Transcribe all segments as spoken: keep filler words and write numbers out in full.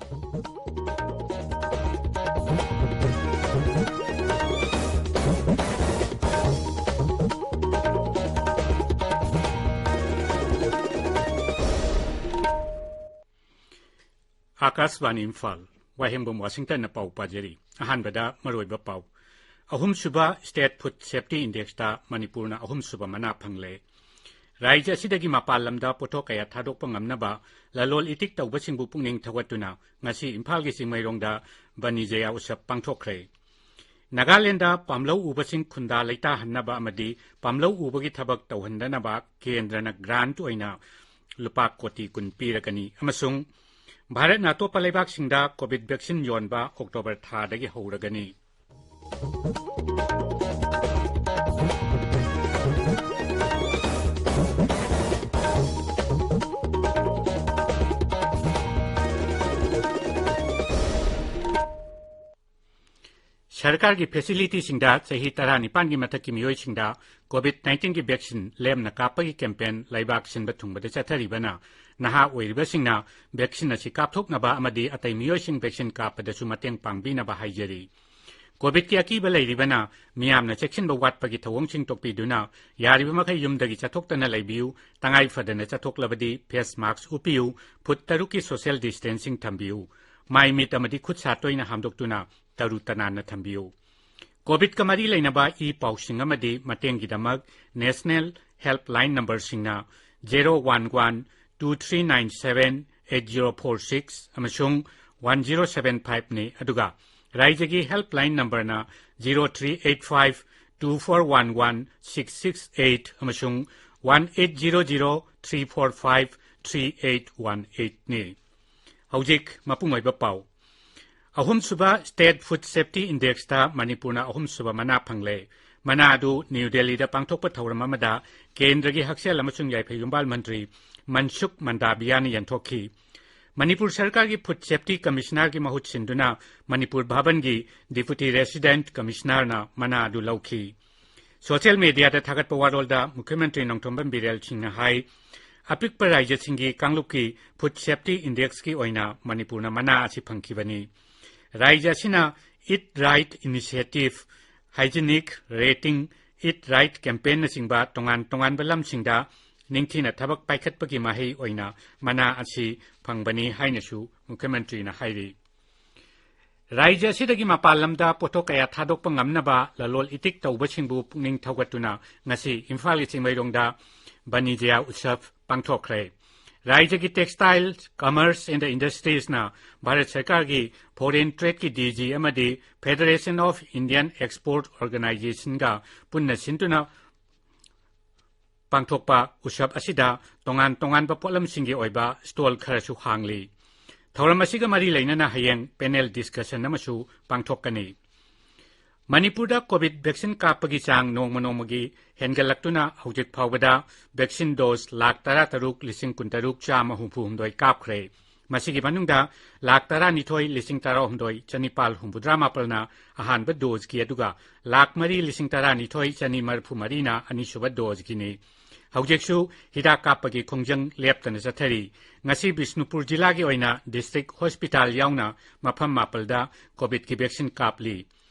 ꯑꯥꯀꯥꯁꯕꯥꯅꯤ ꯏꯝꯐꯥꯜ, ꯋꯥꯍꯦꯡꯕꯝ ꯋꯥꯁꯤꯡꯇꯟꯅ ꯄꯥꯎ ꯄꯥꯖꯔꯤ꯫ ꯑꯍꯥꯟꯕꯗ ꯃꯔꯨꯑꯣꯏꯕ ꯄꯥꯎ꯫ ꯑꯍꯨꯝꯁꯨꯕ State Food Safety Indexꯇ ꯃꯅꯤꯄꯨꯔꯅ ꯑꯍꯨꯝꯁꯨꯕ ꯃꯅꯥ ꯐꯪꯂꯦ꯫ ꯔꯥꯏꯖ꯭ꯌ ꯑꯁꯤꯗꯒꯤ ꯃꯄꯥꯟ ꯂꯝꯗ ꯄꯣꯠꯊꯣꯛ ꯀꯌꯥ ꯊꯥꯗꯣꯛꯄ ꯉꯝꯅꯕ ꯂꯂꯣꯟ ꯏꯇꯤꯛ ꯇꯧꯕꯁꯤꯡꯕꯨ ꯄꯨꯛꯅꯤꯡ ꯊꯧꯒꯠꯇꯨꯅ ꯉꯁꯤ ꯏꯝꯐꯥꯜꯒꯤ ꯆꯤꯡꯃꯩꯔꯣꯡꯗ ꯕꯅꯤꯖꯌꯥ ꯎꯠꯁꯕ ꯄꯥꯡꯊꯣꯛꯈ꯭ꯔꯦ꯫ ꯅꯥꯒꯥꯂꯦꯟꯗ ꯄꯥꯝꯂꯧ ꯎꯕꯁꯤꯡ ꯈꯨꯟꯗꯥ ꯂꯩꯇꯥꯍꯟꯅꯕ ꯑꯃꯗꯤ ꯄꯥꯝꯂꯧ ꯎꯕꯒꯤ ꯊꯕꯛ ꯇꯧꯍꯟꯗꯅꯕ ꯀꯦꯟꯗ꯭ꯔꯅ grant ꯑꯣꯏꯅ ꯂꯨꯄꯥ ꯀꯣꯇꯤ ꯀꯨꯟ ꯄꯤꯔꯒꯅꯤ ꯑꯃꯁꯨꯡ ꯚꯥꯔꯠꯅ ꯑꯇꯣꯞꯄ ꯂꯩꯕꯥꯛꯁꯤꯡꯗ COVID vaccine ꯌꯣꯟꯕ October ꯊꯥꯗꯒꯤ ꯍꯧꯔꯒꯅꯤ꯫ ꯁꯔꯀꯥꯔꯒꯤ facilityꯁꯤꯡꯗ ꯆꯍꯤ ꯇꯔꯥꯅꯤꯄꯥꯟꯒꯤ ꯃꯊꯛꯀꯤ ꯃꯤꯑꯣꯏꯁꯤꯡꯗ COVID nineteenꯒꯤ vaccine ꯂꯦꯝꯅ ꯀꯥꯞꯄꯒꯤ campaign ꯂꯩꯕꯥꯛ ꯁꯤꯟꯕ ꯊꯨꯡꯕꯗ ꯆꯠꯊꯔꯤꯕꯅ ꯅꯍꯥ ꯑꯣꯏꯔꯤꯕꯁꯤꯡꯅ vaccine ꯑꯁꯤ ꯀꯥꯞꯊꯣꯛꯅꯕ ꯑꯃꯗꯤ ꯑꯇꯩ ꯃꯤꯑꯣꯏꯁꯤꯡ vaccine ꯀꯥꯞꯄꯗꯁꯨ ꯃꯇꯦꯡ ꯄꯥꯡꯕꯤꯅꯕ ꯍꯥꯏꯖꯔꯤ꯫ COVIDꯀꯤ ꯑꯀꯤꯕ ꯂꯩꯔꯤꯕꯅ ꯃꯤꯌꯥꯝꯅ ꯆꯦꯛꯁꯤꯟꯕ ꯋꯥꯠꯄꯒꯤ ꯊꯧꯑꯣꯡꯁꯤꯡ ꯇꯣꯛꯄꯤꯗꯨꯅ ꯌꯥꯔꯤꯕ ꯃꯈꯩ ꯌꯨꯝꯗꯒꯤ ꯆꯠꯊꯣꯛꯇꯅ ꯂꯩꯕꯤꯌꯨ, ꯇꯉꯥꯏ ꯐꯗꯅ ꯆꯠꯊꯣꯛꯂꯕꯗꯤ face mask ꯎꯞꯄꯤꯌꯨ, ꯐꯨꯠ ꯇꯔꯨꯛꯀꯤ social distancing ꯊꯝꯕꯤꯌꯨ, ꯃꯥꯏ ꯃꯤꯠ ꯑꯃꯗꯤ ꯈꯨꯠ ꯁꯥ ꯇꯣꯏꯅ ꯍꯥꯝꯗꯣꯛꯇꯨꯅ ꯇꯔꯨ ꯇꯅꯥꯟꯅ ꯊꯝꯕꯤꯌꯨ꯫ COVIDꯀ ꯃꯔꯤ ꯂꯩꯅꯕ ꯏ ꯄꯥꯎꯁꯤꯡ ꯑꯃꯗꯤ ꯃꯇꯦꯡꯒꯤꯗꯃꯛ National Helpline numberꯁꯤꯡꯅ zero one one two three nine seven eight zero four six ꯑꯃꯁꯨꯡ one zero seven fiveꯅꯤ, ꯑꯗꯨꯒ ꯔꯥꯏꯖ꯭ꯌꯒꯤ helpline numberꯅ zero three eight five two four one one six six eight ꯑꯃꯁꯨꯡ one eight zero zero three four five three eight one eightꯅꯤ꯫ ꯍꯧꯖꯤꯛ ꯃꯄꯨꯡ ꯑꯣꯏꯕ ꯄꯥꯎ꯫ ꯑꯍꯨꯝꯁꯨꯕ State Food Safety Indexꯇ ꯃꯅꯤꯄꯨꯔꯅ ꯑꯍꯨꯝꯁꯨꯕ ꯃꯅꯥ ꯐꯪꯂꯦ꯫ ꯃꯅꯥ ꯑꯗꯨ ꯅ꯭ꯌꯨ ꯗꯦꯜꯂꯤꯗ ꯄꯥꯡꯊꯣꯛꯄ ꯊꯧꯔꯝ ꯑꯃꯗ ꯀꯦꯟꯗ꯭ꯔꯒꯤ ꯍꯛꯁꯦꯜ ꯑꯃꯁꯨꯡ ꯌꯥꯏꯐ ꯌꯨꯝꯕꯥꯜ ꯃꯟꯇ꯭ꯔꯤ ꯃꯟꯁꯨꯈ ꯃꯟꯗꯥꯕꯤꯌꯥꯅ ꯌꯦꯟꯊꯣꯛꯈꯤ꯫ ꯃꯅꯤꯄꯨꯔ ꯁꯔꯀꯥꯔꯒꯤ Food Safety Commissionerꯒꯤ ꯃꯍꯨꯠ ꯁꯤꯟꯗꯨꯅ ꯃꯅꯤꯄꯨꯔ ꯚꯕꯟꯒꯤ Deputy Resident Commissionerꯅ ꯃꯅꯥ ꯑꯗꯨ ꯂꯧꯈꯤ꯫ Social mediaꯗ ꯊꯥꯒꯠꯄ ꯋꯥꯔꯣꯜꯗ ꯃꯨꯈ꯭ꯌ ꯃꯟꯇ꯭ꯔꯤ ꯅꯣꯡꯊꯣꯝꯕꯝ ꯕꯤꯔꯦꯜ ꯁꯤꯡꯅ ꯍꯥꯏ, ꯑꯄꯤꯛꯄ ꯔꯥꯏꯖ꯭ꯌꯁꯤꯡꯒꯤ ꯀꯥꯡꯂꯨꯞꯀꯤ Food Safety Indexꯀꯤ ꯑꯣꯏꯅ ꯃꯅꯤꯄꯨꯔꯅ ꯃꯅꯥ ꯑꯁꯤ ꯐꯪꯈꯤꯕꯅꯤ꯫ ꯔꯥꯏꯖ꯭ꯌ ꯑꯁꯤꯅ Eat Right Initiative, Hygienic Rating, Eat Right Campaignꯅꯆꯤꯡꯕ ꯇꯣꯉꯥꯟ ꯇꯣꯉꯥꯟꯕ ꯂꯝꯁꯤꯡꯗ ꯅꯤꯡꯊꯤꯅ ꯊꯕꯛ ꯄꯥꯏꯈꯠꯄꯒꯤ ꯃꯍꯩ ꯑꯣꯏꯅ ꯃꯅꯥ ꯑꯁꯤ ꯐꯪꯕꯅꯤ ꯍꯥꯏꯅꯁꯨ ꯃꯨꯈ꯭ꯌ ꯃꯟꯇ꯭ꯔꯤꯅ ꯍꯥꯏꯔꯤ꯫ ꯔꯥꯏꯖ꯭ꯌ ꯑꯁꯤꯗꯒꯤ ꯃꯄꯥꯟ ꯂꯝꯗ ꯄꯣꯠꯊꯣꯛ ꯀꯌꯥ ꯊꯥꯗꯣꯛꯄ ꯉꯝꯅꯕ ꯂꯂꯣꯟ ꯏꯇꯤꯛ ꯇꯧꯕꯁꯤꯡꯕꯨ ꯄꯨꯛꯅꯤꯡ ꯊꯧꯒꯠꯇꯨꯅ ꯉꯁꯤ ꯏꯝꯐꯥꯜꯒꯤ ꯆꯤꯡꯃꯩꯔꯣꯡꯗ ꯕꯅꯤꯖꯌꯥ ꯎꯠꯁꯕ ꯄꯥꯡꯊꯣꯛꯈ꯭ꯔꯦ꯫ ꯔꯥꯏꯖ꯭ꯌꯒꯤ Textile, Commerce and Industries ꯅ ꯚꯥꯔꯠ ꯁꯔꯀꯥꯔꯒꯤ Foreign Trade ꯀꯤ D G ꯑꯃꯗꯤ Federation of Indian Export Organization ꯒ ꯄꯨꯟꯅ ꯁꯤꯟꯗꯨꯅ ꯄꯥꯡꯊꯣꯛꯄ ꯎꯠꯁꯕ ꯑꯁꯤꯗ ꯇꯣꯉꯥꯟ ꯇꯣꯉꯥꯟꯕ ꯄꯣꯠꯂꯝꯁꯤꯡꯒꯤ ꯑꯣꯏꯕ stall ꯈꯔꯁꯨ ꯍꯥꯡꯂꯤ꯫ ꯊꯧꯔꯝ ꯑꯁꯤꯒ ꯃꯔꯤ ꯂꯩꯅꯅ ꯍꯌꯦꯡ panel discussion ꯑꯃꯁꯨ ꯄꯥꯡꯊꯣꯛꯀꯅꯤ꯫ ꯃꯅꯤꯄꯨꯔꯗ COVID vaccine ꯀꯥꯞꯄꯒꯤ ꯆꯥꯡ ꯅꯣꯡꯃ ꯅꯣꯡꯃꯒꯤ ꯍꯦꯟꯒꯠꯂꯛꯇꯨꯅ ꯍꯧꯖꯤꯛ ꯐꯥꯎꯕꯗ vaccine dose ꯂꯥꯈ ꯇꯔꯥ ꯇꯔꯨꯛ ꯂꯤꯁꯤꯡ ꯀꯨꯟꯇꯔꯨꯛ ꯆꯥꯝꯃ ꯍꯨꯝꯐꯨ ꯍꯨꯝꯗꯣꯏ ꯀꯥꯞꯈ꯭ꯔꯦ꯫ ꯃꯁꯤꯒꯤ ꯃꯅꯨꯡꯗ ꯂꯥꯈ ꯇꯔꯥꯅꯤꯊꯣꯏ ꯂꯤꯁꯤꯡ ꯇꯔꯥꯍꯨꯝꯗꯣꯏ ꯆꯅꯤꯄꯥꯜ ꯍꯨꯝꯐꯨꯇꯔꯥ ꯃꯥꯄꯜꯅ ꯑꯍꯥꯟꯕ doseꯀꯤ, ꯑꯗꯨꯒ ꯂꯥꯈ ꯃꯔꯤ ꯂꯤꯁꯤꯡ ꯇꯔꯥꯅꯤꯊꯣꯏ ꯆꯅꯤ ꯃꯔꯤꯐꯨ ꯃꯔꯤꯅ ꯑꯅꯤꯁꯨꯕ doseꯀꯤꯅꯤ꯫ ꯍꯧꯖꯤꯛꯁꯨ ꯍꯤꯗꯥꯛ ꯀꯥꯞꯄꯒꯤ ꯈꯣꯡꯖꯪ ꯂꯦꯞꯇꯅ ꯆꯠꯊꯔꯤ꯫ ꯉꯁꯤ ꯕꯤꯁꯅꯨꯄꯨꯔ ꯖꯤꯂꯥꯒꯤ ꯑꯣꯏꯅ district hospital ꯌꯥꯎꯅ ꯃꯐꯝ ꯃꯥꯄꯜꯗ COVIDꯀꯤ vaccine ꯀꯥꯞꯂꯤ꯫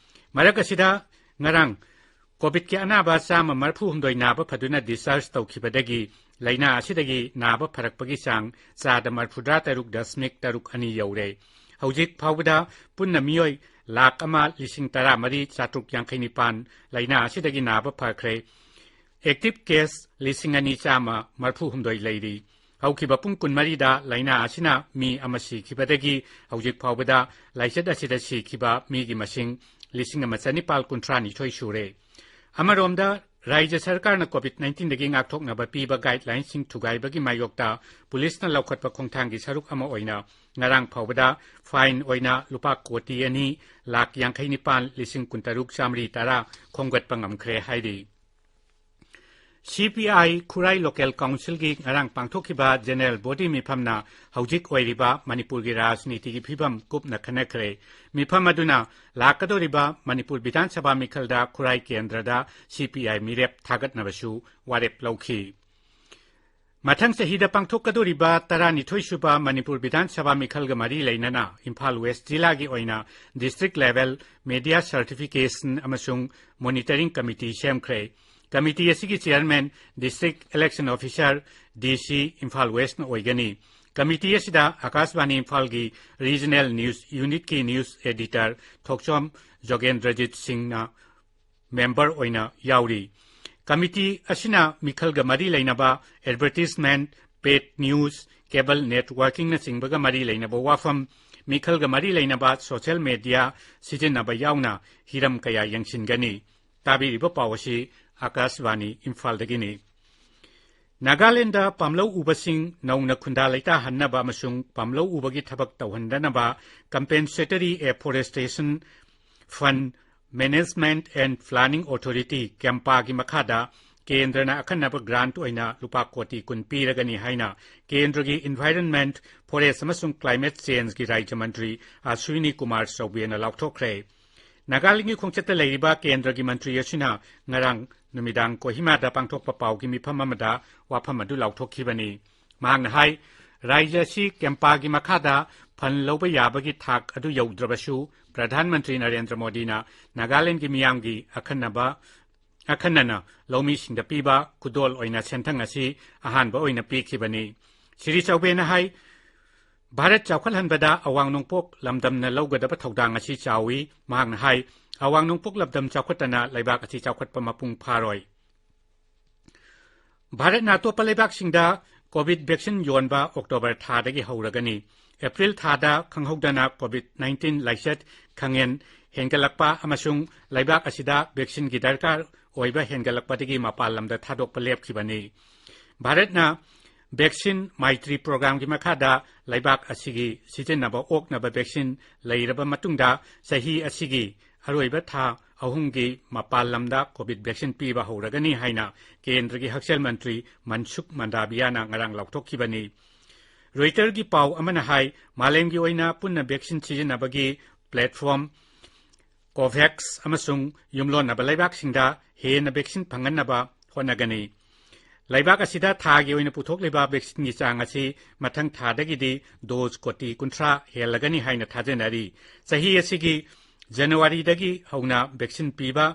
ꯃꯔꯛ ꯑꯁꯤꯗ ꯉꯔꯥꯡ COVIDꯀꯤ ꯑꯅꯥꯕ ꯆꯥꯝꯃ ꯃꯔꯤꯐꯨ ꯍꯨꯝꯗꯣꯏ ꯅꯥꯕ ꯐꯗꯨꯅ discharge ꯇꯧꯈꯤꯕꯗꯒꯤ ꯂꯥꯏꯅꯥ ꯑꯁꯤꯗꯒꯤ ꯅꯥꯕ ꯐꯔꯛꯄꯒꯤ ꯆꯥꯡ ꯆꯥꯗ ꯃꯔꯤꯐꯨꯇꯔꯥ ꯇꯔꯨꯛ ꯗꯁꯃꯤꯛ ꯇꯔꯨꯛ ꯑꯅꯤ ꯌꯧꯔꯦ꯫ ꯍꯧꯖꯤꯛ ꯐꯥꯎꯕꯗ ꯄꯨꯟꯅ ꯃꯤꯑꯣꯏ ꯂꯥꯈ ꯑꯃ ꯂꯤꯁꯤꯡ ꯇꯔꯥ ꯃꯔꯤ ꯆꯥꯇ꯭ꯔꯨꯛ ꯌꯥꯡꯈꯩ ꯅꯤꯄꯥꯟ ꯂꯥꯏꯅꯥ ꯑꯁꯤꯗꯒꯤ ꯅꯥꯕ ꯐꯈ꯭ꯔꯦ꯫ Active case ꯂꯤꯁꯤꯡ ꯑꯅꯤ ꯆꯥꯝꯃ ꯃꯔꯤꯐꯨ ꯍꯨꯝꯗꯣꯏ ꯂꯩꯔꯤ꯫ ꯍꯧꯈꯤꯕ ꯄꯨꯡ ꯀꯨꯟꯃꯔꯤꯗ ꯂꯥꯏꯅꯥ ꯑꯁꯤꯅ ꯃꯤ ꯑꯃ ꯁꯤꯈꯤꯕꯗꯒꯤ ꯍꯧꯖꯤꯛ ꯐꯥꯎꯕꯗ ꯂꯥꯏꯆꯠ ꯑꯁꯤꯗ ꯁꯤꯈꯤꯕ ꯃꯤꯒꯤ ꯃꯁꯤꯡ ꯂꯤꯁꯤꯡ ꯑꯃ ꯆꯅꯤꯄꯥꯜ ꯀꯨꯟꯊ꯭ꯔꯥ ꯅꯤꯊꯣꯏ ꯁꯨꯔꯦ꯫ ꯑꯃꯔꯣꯝꯗ, ꯔꯥꯏꯖ꯭ꯌ ꯁꯔꯀꯥꯔꯅ COVID nineteenꯗꯒꯤ ꯉꯥꯛꯊꯣꯛꯅꯕ ꯄꯤꯕ guidelinesꯁꯤꯡ ꯊꯨꯒꯥꯏꯕꯒꯤ ꯃꯥꯌꯣꯛꯇ ꯄꯨꯂꯤꯁꯅ ꯂꯧꯈꯠꯄ ꯈꯣꯡꯊꯥꯡꯒꯤ ꯁꯔꯨꯛ ꯑꯃ ꯑꯣꯏꯅ ꯉꯔꯥꯡ ꯐꯥꯎꯕꯗ fine ꯑꯣꯏꯅ ꯂꯨꯄꯥ ꯀꯣꯇꯤ ꯑꯅꯤ ꯂꯥꯈ ꯌꯥꯡꯈꯩ ꯅꯤꯄꯥꯟ ꯂꯤꯁꯤꯡ ꯀꯨꯟꯇꯔꯨꯛ ꯆꯥꯃꯔꯤ ꯇꯔꯥ ꯈꯣꯝꯒꯠꯄ ꯉꯝꯈ꯭ꯔꯦ ꯍꯥꯏꯔꯤ꯫ CPI ꯈꯨꯔꯥꯏ Local Councilꯒꯤ ꯉꯔꯥꯡ ꯄꯥꯡꯊꯣꯛꯈꯤꯕ General Body ꯃꯤꯐꯝꯅ ꯍꯧꯖꯤꯛ ꯑꯣꯏꯔꯤꯕ ꯃꯅꯤꯄꯨꯔꯒꯤ ꯔꯥꯖꯅꯤꯇꯤꯒꯤ ꯐꯤꯕꯝ ꯀꯨꯞꯅ ꯈꯟꯅꯈ꯭ꯔꯦ꯫ ꯃꯤꯐꯝ ꯑꯗꯨꯅ ꯂꯥꯛꯀꯗꯧꯔꯤꯕ ꯃꯅꯤꯄꯨꯔ ꯕꯤꯙꯥꯟ ꯁꯚꯥ ꯃꯤꯈꯜꯗ ꯈꯨꯔꯥꯏ ꯀꯦꯟꯗ꯭ꯔꯗ CPI ꯃꯤꯔꯦꯞ ꯊꯥꯒꯠꯅꯕꯁꯨ ꯋꯥꯔꯦꯞ ꯂꯧꯈꯤ꯫ ꯃꯊꯪ ꯆꯍꯤꯗ ꯄꯥꯡꯊꯣꯛꯀꯗꯧꯔꯤꯕ ꯇꯔꯥꯅꯤꯊꯣꯏ ꯁꯨꯕ ꯃꯅꯤꯄꯨꯔ ꯕꯤꯙꯥꯟ ꯁꯚꯥ ꯃꯤꯈꯜꯒ ꯃꯔꯤ ꯂꯩꯅꯅ ꯏꯝꯐꯥꯜ ꯋꯦꯁ ꯖꯤꯂꯥꯒꯤ ꯑꯣꯏꯅ district level media certification ꯑꯃꯁꯨꯡ monitoring committee ꯁꯦꯝꯈ꯭ꯔꯦ꯫ Committee ꯑꯁꯤꯒꯤ chairman district election officer, D C, Imphal ꯋꯦꯁꯅ ꯑꯣꯏꯒꯅꯤ꯫ Committee ꯑꯁꯤꯗ ꯑꯀꯥꯁꯕꯥꯅꯤ ꯏꯝꯐꯥꯜꯒꯤ regional news unitꯀꯤ news editor ꯊꯣꯛꯆꯣꯝ ꯖꯣꯒꯦꯟꯗ꯭ꯔꯖꯤꯠ ꯁꯤꯡꯅ member ꯑꯣꯏꯅ ꯌꯥꯎꯔꯤ꯫ Committee ꯑꯁꯤꯅ ꯃꯤꯈꯜꯒ ꯃꯔꯤ ꯂꯩꯅꯕ advertisement, paid news, cable networkingꯅꯆꯤꯡꯕꯒ ꯃꯔꯤ ꯂꯩꯅꯕ ꯋꯥꯐꯝ, ꯃꯤꯈꯜꯒ ꯃꯔꯤ ꯂꯩꯅꯕ social media ꯁꯤꯖꯤꯟꯅꯕ ꯌꯥꯎꯅ ꯍꯤꯔꯝ ꯀꯌꯥ ꯌꯦꯡꯁꯤꯟꯒꯅꯤ꯫ ꯇꯥꯕꯤꯔꯤꯕ ꯄꯥꯎ ꯑꯁꯤ ꯑꯀꯥꯁꯕꯥꯅꯤ ꯏꯝꯐꯥꯜꯗꯒꯤꯅꯤ꯫ ꯅꯥꯒꯥꯂꯦꯟꯗ ꯄꯥꯝꯂꯧ ꯎꯕꯁꯤꯡ ꯅꯧꯅ ꯈꯨꯟꯗꯥ ꯂꯩꯇꯥꯍꯟꯅꯕ ꯑꯃꯁꯨꯡ ꯄꯥꯝꯂꯧ ꯎꯕꯒꯤ ꯊꯕꯛ ꯇꯧꯍꯟꯗꯅꯕ Compensatory Afforestation Fund Management and Planning Authority, ꯀꯦꯝꯄꯥꯒꯤ ꯃꯈꯥꯗ ꯀꯦꯟꯗ꯭ꯔꯅ ꯑꯈꯟꯅꯕ grant ꯑꯣꯏꯅ ꯂꯨꯄꯥ ꯀꯣꯇꯤ ꯀꯨꯟ ꯄꯤꯔꯒꯅꯤ ꯍꯥꯏꯅ ꯀꯦꯟꯗ꯭ꯔꯒꯤ Environment, Forest ꯑꯃꯁꯨꯡ Climate Changeꯒꯤ ꯔꯥꯖ꯭ꯌ ꯃꯟꯇ꯭ꯔꯤ ꯑꯁ꯭ꯋꯤꯅꯤ ꯀꯨꯃꯥꯔ ꯆꯧꯕꯦꯅ ꯂꯥꯎꯊꯣꯛꯈ꯭ꯔꯦ꯫ ꯅꯥꯒꯥꯂꯦꯟꯗꯒꯤ ꯈꯣꯡꯆꯠꯇ ꯂꯩꯔꯤꯕ ꯀꯦꯟꯗ꯭ꯔꯒꯤ ꯃꯟꯇ꯭ꯔꯤ ꯑꯁꯤꯅ ꯉꯔꯥꯡ ꯅꯨꯃꯤꯗꯥꯡ ꯀꯣꯍꯤꯃꯥꯗ ꯄꯥꯡꯊꯣꯛꯄ ꯄꯥꯎꯒꯤ ꯃꯤꯐꯝ ꯑꯃꯗ ꯋꯥꯐꯝ ꯑꯗꯨ ꯂꯥꯎꯊꯣꯛꯈꯤꯕꯅꯤ꯫ ꯃꯍꯥꯛꯅ ꯍꯥꯏ, ꯔꯥꯖ꯭ꯌ ꯑꯁꯤ ꯀꯦꯝꯄꯥꯒꯤ ꯃꯈꯥꯗ fund ꯂꯧꯕ ꯌꯥꯕꯒꯤ ꯊꯥꯛ ꯑꯗꯨ ꯌꯧꯗ꯭ꯔꯕꯁꯨ, ꯄ꯭ꯔꯙꯥꯟ ꯃꯟꯇ꯭ꯔꯤ ꯅꯔꯦꯟꯗ꯭ꯔ ꯃꯣꯗꯤꯅ ꯅꯥꯒꯥꯂꯦꯟꯗꯒꯤ ꯃꯤꯌꯥꯝꯒꯤ ꯑꯈꯟꯅꯕ, ꯑꯈꯟꯅꯅ ꯂꯧꯃꯤꯁꯤꯡꯗ ꯄꯤꯕ ꯈꯨꯗꯣꯜ ꯑꯣꯏꯅ ꯁꯦꯟꯊꯪ ꯑꯁꯤ ꯑꯍꯥꯟꯕ ꯑꯣꯏꯅ ꯄꯤꯈꯤꯕꯅꯤ꯫ ꯁ꯭ꯔꯤ ꯆꯧꯕꯦꯅ ꯍꯥꯏ, ꯚꯥꯔꯠ ꯆꯥꯎꯈꯠꯍꯟꯕꯗ ꯑꯋꯥꯡ ꯅꯣꯡꯄꯣꯛ ꯂꯝꯗꯝꯅ ꯂꯧꯒꯗꯕ ꯊꯧꯗꯥꯡ ꯑꯁꯤ ꯆꯥꯎꯏ꯫ ꯃꯍꯥꯛꯅ ꯍꯥꯏ, ꯑꯋꯥꯡ ꯅꯣꯡꯄꯣꯛ ꯂꯝꯗꯝ ꯆꯥꯎꯈꯠꯇꯅ ꯂꯩꯕꯥꯛ ꯑꯁꯤ ꯆꯥꯎꯈꯠꯄ ꯃꯄꯨꯡ ꯐꯥꯔꯣꯏ꯫ ꯚꯥꯔꯠꯅ ꯑꯇꯣꯞꯄ ꯂꯩꯕꯥꯛꯁꯤꯡꯗ COVID vaccine ꯌꯣꯟꯕ October ꯊꯥꯗꯒꯤ ꯍꯧꯔꯒꯅꯤ꯫ April ꯊꯥꯗ ꯈꯪꯍꯧꯗꯅ COVID nineteen ꯂꯥꯏꯆꯠ ꯈꯪꯍꯦꯟ ꯍꯦꯟꯒꯠꯂꯛꯄ ꯑꯃꯁꯨꯡ ꯂꯩꯕꯥꯛ ꯑꯁꯤꯗ vaccineꯒꯤ ꯗꯔꯀꯥꯔ ꯑꯣꯏꯕ ꯍꯦꯟꯒꯠꯂꯛꯄꯗꯒꯤ ꯃꯄꯥꯟ ꯂꯝꯗ ꯊꯥꯗꯣꯛꯄ ꯂꯦꯞꯈꯤꯕꯅꯤ꯫ ꯚꯥꯔꯠꯅ Vaccine Maitri programꯒꯤ ꯃꯈꯥꯗ ꯂꯩꯕꯥꯛ ꯑꯁꯤꯒꯤ ꯁꯤꯖꯤꯟꯅꯕ ꯑꯣꯛꯅꯕ vaccine ꯂꯩꯔꯕ ꯃꯇꯨꯡꯗ, ꯆꯍꯤ ꯑꯁꯤꯒꯤ ꯑꯔꯣꯏꯕ ꯊꯥ ꯑꯍꯨꯝꯒꯤ ꯃꯄꯥꯟ ꯂꯝꯗ COVID vaccine ꯄꯤꯕ ꯍꯧꯔꯒꯅꯤ ꯍꯥꯏꯅ ꯀꯦꯟꯗ꯭ꯔꯒꯤ ꯍꯛꯁꯦꯜ ꯃꯟꯇ꯭ꯔꯤ ꯃꯟꯁꯨꯈ ꯃꯟꯗꯥꯕꯤꯌꯥꯅ ꯉꯔꯥꯡ ꯂꯥꯎꯊꯣꯛꯈꯤꯕꯅꯤ꯫ Reutersꯒꯤ ꯄꯥꯎ ꯑꯃꯅ ꯍꯥꯏ, ꯃꯥꯂꯦꯝꯒꯤ ꯑꯣꯏꯅ ꯄꯨꯟꯅ vaccine ꯁꯤꯖꯤꯟꯅꯕꯒꯤ platform COVAX ꯑꯃꯁꯨꯡ ꯌꯨꯝꯂꯣꯟꯅꯕ ꯂꯩꯕꯥꯛꯁꯤꯡꯗ ꯍꯦꯟꯅ vaccine ꯐꯪꯍꯟꯅꯕ ꯍꯣꯠꯅꯒꯅꯤ꯫ ꯂꯩꯕꯥꯛ ꯑꯁꯤꯗ ꯊꯥꯒꯤ ꯑꯣꯏꯅ ꯄꯨꯊꯣꯛꯂꯤꯕ vaccine ꯒꯤ ꯆꯥꯡ ꯑꯁꯤ ꯃꯊꯪ ꯊꯥꯗꯒꯤꯗꯤ dose ꯀꯣꯇꯤ ꯀꯨꯟꯊ꯭ꯔꯥ ꯍꯦꯜꯂꯒꯅꯤ ꯍꯥꯏꯅ ꯊꯥꯖꯅꯔꯤ꯫ ꯆꯍꯤ ꯑꯁꯤꯒꯤ January ꯗꯒꯤ ꯍꯧꯅ vaccine ꯄꯤꯕ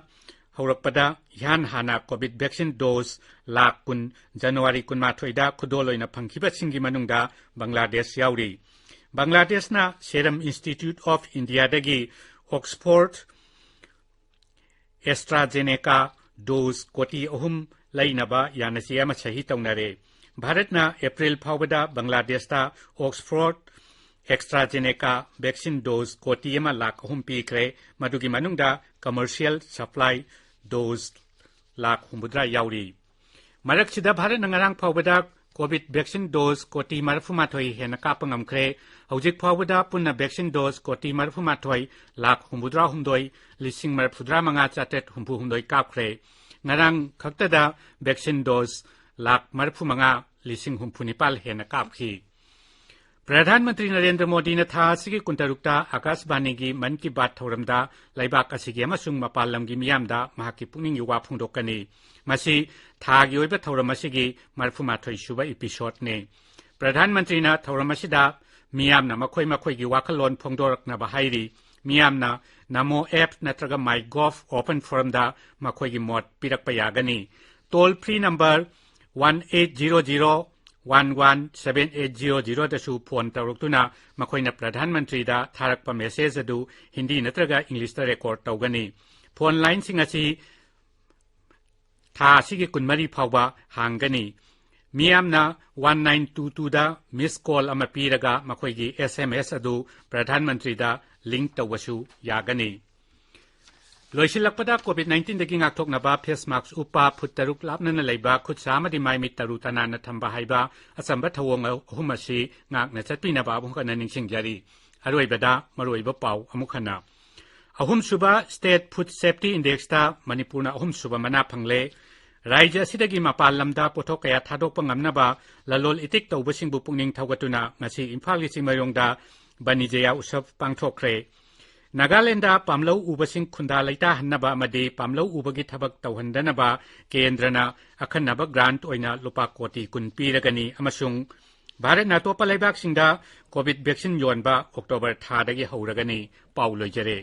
ꯍꯧꯔꯛꯄꯗ ꯏꯍꯥꯟ ꯍꯥꯟꯅ COVID vaccine dose ꯂꯥꯈ ꯀꯨꯟ January ꯀꯨꯟꯃꯥꯊꯣꯏꯗ ꯈꯨꯗꯣꯜ ꯑꯣꯏꯅ ꯐꯪꯈꯤꯕꯁꯤꯡꯒꯤ ꯃꯅꯨꯡꯗ ꯕꯪꯒ꯭ꯂꯥꯗꯦꯁ ꯌꯥꯎꯔꯤ꯫ ꯕꯪꯒ꯭ꯂꯥꯗꯦꯁꯅ Serum Institute of India ꯗꯒꯤ Oxford AstraZeneca dose ꯀꯣꯇꯤ ꯑꯍꯨꯝ ꯂꯩꯅꯕ ꯌꯥꯅꯆꯦ ꯑꯃ ꯁꯍꯤ ꯇꯧꯅꯔꯦ꯫ ꯚꯥꯔꯠꯅ April ꯐꯥꯎꯕꯗ ꯕꯪꯒ꯭ꯂꯥꯗꯦꯁꯇ Oxford AstraZeneca vaccine dose ꯀꯣꯇꯤ ꯑꯃ ꯂꯥꯈ ꯑꯍꯨꯝ ꯄꯤꯈ꯭ꯔꯦ꯫ ꯃꯗꯨꯒꯤ ꯃꯅꯨꯡꯗ commercial supply dose ꯂꯥꯈ ꯍꯨꯝꯐꯨꯇꯔꯥ ꯌꯥꯎꯔꯤ꯫ ꯃꯔꯛꯁꯤꯗ ꯚꯥꯔꯠꯅ ꯉꯔꯥꯡ ꯐꯥꯎꯕꯗ COVID vaccine dose ꯀꯣꯇꯤ ꯃꯔꯤꯐꯨꯃꯥꯊꯣꯏ ꯍꯦꯟꯅ ꯀꯥꯞꯄ ꯉꯝꯈ꯭ꯔꯦ꯫ ꯍꯧꯖꯤꯛ ꯐꯥꯎꯕꯗ ꯄꯨꯟꯅ vaccine dose ꯀꯣꯇꯤ ꯃꯔꯤꯐꯨꯃꯥꯊꯣꯏ ꯂꯥꯈ ꯍꯨꯝꯐꯨꯇꯔꯥ ꯍꯨꯝꯗꯣꯏ ꯂꯤꯁꯤꯡ ꯃꯔꯤꯐꯨꯇꯔꯥ ꯃꯉꯥ ꯆꯥꯇ꯭ꯔꯦꯠ ꯍꯨꯝꯐꯨ ꯍꯨꯝꯗꯣꯏ ꯀꯥꯞꯈ꯭ꯔꯦ꯫ ꯉꯔꯥꯡ ꯈꯛꯇꯗ vaccine dose ꯂꯥꯈ ꯃꯔꯤꯐꯨꯃꯉꯥ ꯂꯤꯁꯤꯡ ꯍꯨꯝꯐꯨꯅꯤꯄꯥꯜ ꯍꯦꯟꯅ ꯀꯥꯞꯈꯤ꯫ ꯄ꯭ꯔꯙꯥꯟ ꯃꯟꯇ꯭ꯔꯤ ꯅꯔꯦꯟꯗ꯭ꯔ ꯃꯣꯗꯤꯅ ꯊꯥ ꯑꯁꯤꯒꯤ ꯀꯨꯟꯇꯔꯨꯛꯇ ꯑꯥꯀꯥꯁꯕꯥꯅꯤꯒꯤ ꯃꯟ ꯀꯤ ꯕꯥꯠ ꯊꯧꯔꯝꯗ ꯂꯩꯕꯥꯛ ꯑꯁꯤꯒꯤ ꯑꯃꯁꯨꯡ ꯃꯄꯥꯟ ꯂꯝꯒꯤ ꯃꯤꯌꯥꯝꯗ ꯃꯍꯥꯛꯀꯤ ꯄꯨꯛꯅꯤꯡꯒꯤ ꯋꯥ ꯐꯣꯡꯗꯣꯛꯀꯅꯤ꯫ ꯃꯁꯤ ꯊꯥꯒꯤ ꯑꯣꯏꯕ ꯊꯧꯔꯝ ꯑꯁꯤꯒꯤ ꯃꯔꯤꯐꯨꯃꯥꯊꯣꯏ ꯁꯨꯕ episode ꯅꯤ꯫ ꯄ꯭ꯔꯙꯥꯟ ꯃꯟꯇ꯭ꯔꯤꯅ ꯊꯧꯔꯝ ꯑꯁꯤꯗ ꯃꯤꯌꯥꯝꯅ ꯃꯈꯣꯏ ꯃꯈꯣꯏꯒꯤ ꯋꯥꯈꯜꯂꯣꯟ ꯐꯣꯡꯗꯣꯔꯛꯅꯕ ꯍꯥꯏꯔꯤ꯫ ꯃꯤꯌꯥꯝꯅ Namo app ꯅꯠꯇ꯭ꯔꯒ MyGov open forum ꯗ ꯃꯈꯣꯏꯒꯤ ꯃꯣꯠ ꯄꯤꯔꯛꯄ ꯌꯥꯒꯅꯤ꯫ Toll free number one eight zero zero one one seven eight zero zero ꯗꯁꯨ phone ꯇꯧꯔꯛꯇꯨꯅ ꯃꯈꯣꯏꯅ ꯄ꯭ꯔꯙꯥꯟ ꯃꯟꯇ꯭ꯔꯤꯗ ꯊꯥꯔꯛꯄ message ꯑꯗꯨ ꯍꯤꯟꯗꯤ ꯅꯠꯇ꯭ꯔꯒ English ꯇ record ꯇꯧꯒꯅꯤ꯫ Phone line ꯁꯤꯡ ꯑꯁꯤ ꯊꯥ ꯑꯁꯤꯒꯤ ꯀꯨꯟꯃꯔꯤ ꯐꯥꯎꯕ ꯍꯥꯡꯒꯅꯤ꯫ ꯃꯤꯌꯥꯝꯅ one nine two two ꯗ miss call ꯑꯃ ꯄꯤꯔꯒ ꯃꯈꯣꯏꯒꯤ S M S ꯑꯗꯨ ꯄ꯭ꯔꯙꯥꯟ ꯃꯟꯇ꯭ꯔꯤꯗ link ꯇꯧꯕꯁꯨ ꯌꯥꯒꯅꯤ꯫ ꯂꯣꯏꯁꯤꯜꯂꯛꯄꯗ, COVID nineteen ꯗꯒꯤ ꯉꯥꯛꯊꯣꯛꯅꯕ face mask ꯎꯞꯄ, ꯐꯨꯠ ꯇꯔꯨꯛ ꯂꯥꯞꯅꯅ ꯂꯩꯕ, ꯈꯨꯠ ꯁꯥ ꯑꯃꯗꯤ ꯃꯥꯏ ꯃꯤꯠ ꯇꯔꯨ ꯇꯅꯥꯟꯅ ꯊꯝꯕ ꯍꯥꯏꯕ ꯑꯆꯝꯕ ꯊꯧꯑꯣꯡ ꯑꯍꯨꯝ ꯑꯁꯤ ꯉꯥꯛꯅ ꯆꯠꯄꯤꯅꯕ ꯑꯃꯨꯛ ꯍꯟꯅ ꯅꯤꯡꯁꯤꯡꯖꯔꯤ꯫ ꯑꯔꯣꯏꯕꯗ ꯃꯔꯨꯑꯣꯏꯕ ꯄꯥꯎ ꯑꯃꯨꯛ ꯍꯟꯅ꯫ ꯑꯍꯨꯝꯁꯨꯕ State Food Safety Index ꯇ ꯃꯅꯤꯄꯨꯔꯅ ꯑꯍꯨꯝꯁꯨꯕ ꯃꯅꯥ ꯐꯪꯂꯦ꯫ ꯔꯥꯖ꯭ꯌ ꯑꯁꯤꯗꯒꯤ ꯃꯄꯥꯟ ꯂꯝꯗ ꯄꯣꯠꯊꯣꯛ ꯀꯌꯥ ꯊꯥꯗꯣꯛꯄ ꯉꯝꯅꯕ ꯂꯂꯣꯜ ꯏꯇꯤꯛ ꯇꯧꯕꯁꯤꯡꯕꯨ ꯄꯨꯛꯅꯤꯡ ꯊꯧꯒꯠꯇꯨꯅ ꯉꯁꯤ ꯏꯝꯐꯥꯜꯒꯤ ꯆꯤꯡꯃꯩꯔꯣꯡꯗ ꯕꯅꯤꯖꯌꯥ ꯎꯠꯁꯕ ꯄꯥꯡꯊꯣꯛꯈ꯭ꯔꯦ꯫ ꯅꯥꯒꯥꯂꯦꯟꯗ ꯄꯥꯝꯂꯧ ꯎꯕꯁꯤꯡ ꯈꯨꯟꯗꯥ ꯂꯩꯇꯥꯍꯟꯅꯕ ꯑꯃꯗꯤ ꯄꯥꯝꯂꯧ ꯎꯕꯒꯤ ꯊꯕꯛ ꯇꯧꯍꯟꯗꯅꯕ ꯀꯦꯟꯗ꯭ꯔꯅ ꯑꯈꯟꯅꯕ ꯒ꯭ꯔꯥꯟꯠ ꯑꯣꯏꯅ ꯂꯨꯄꯥ ꯀꯣꯇꯤ ꯀꯨꯟ ꯄꯤꯔꯒꯅꯤ ꯑꯃꯁꯨꯡ ꯚꯥꯔꯠꯅ ꯑꯇꯣꯞꯄ ꯂꯩꯕꯥꯛꯁꯤꯡꯗ ꯀꯣꯚꯤꯗ ꯚꯦꯛꯁꯤꯟ ꯌꯣꯟꯕ ꯑꯣꯛꯇꯣꯕꯔ ꯊꯥꯗꯒꯤ ꯍꯧꯔꯒꯅꯤ꯫ ꯄꯥꯎ ꯂꯣꯏꯖꯔꯦ꯫